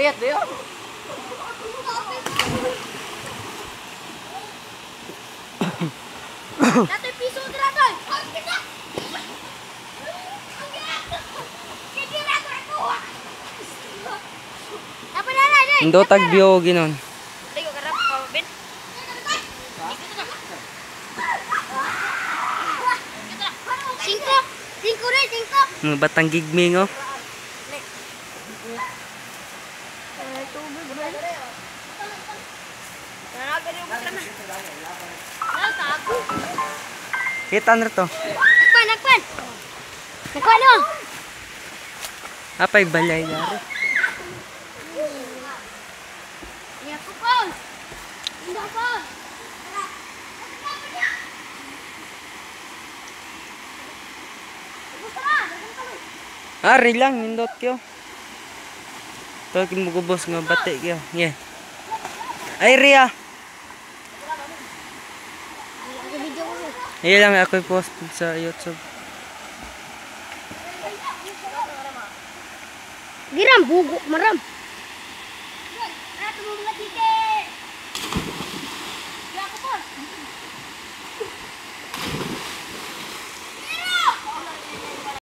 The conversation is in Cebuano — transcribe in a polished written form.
Dayat dayo. Datoy piso dira doy. Indo tag biyo ginon. Cinco. Cinco rin, cinco. Mga batang gigming oh. Kita na to. Nagpan, nagpan. Nagpan no. Apay balay gari. Ya ko pa. Hindi pa. Ari lang nindot kyo. To kimugubos nga bati kyo. Yeah. Ay Ria. Iya lang ako i-post sa YouTube. Giram bugo maram.